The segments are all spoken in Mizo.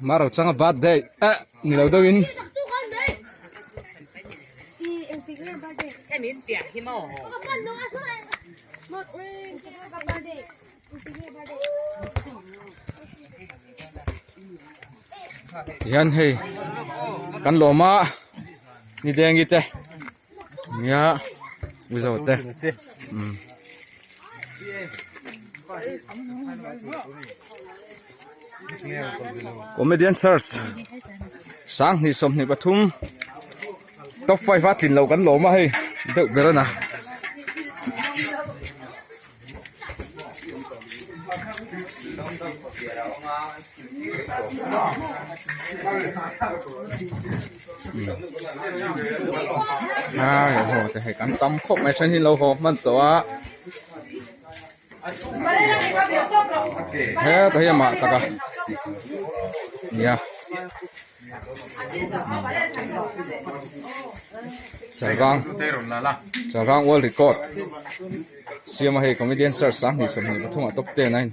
Maro changa birthday eh ni lo deuhin. Tihian hei kan lawm a ni dengi te nia mizo te umm comedian search 20 23 top 5 a tlin lo kan lawm a hei deuh ber a na. Haw te hei kan tam khawp mai then hi lo haw hman tawh a heta hi amah taka nia. Chalrang Chalrang world record siama hei comedian search 2023 ah top 10 a in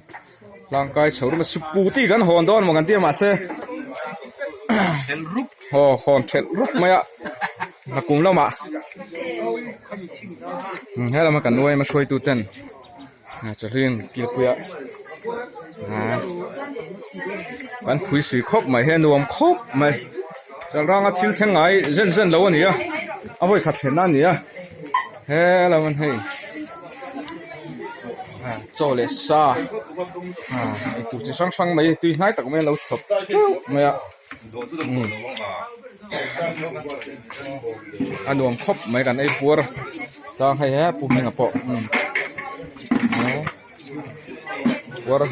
hlangkai chho rum a scooty kan hawn dawn maw kan tia mahse haw hawn thelh rup mai a nakum lamah helama kan uaima hruaitu ten. Chawhlui an kilpui a kan phui sui khawp mai hi a nuam khawp mai chalranga thil thleng ngai zen zen lo a ni a a vawi khat thlenna a ni a hello an hei chaw leh sa eitur chi hrang hrang mai tui hnai tak mai an lo chhawp teuh mai a a nuam khawp mai kan ei puar tlang hei he pu hminga pawh puar.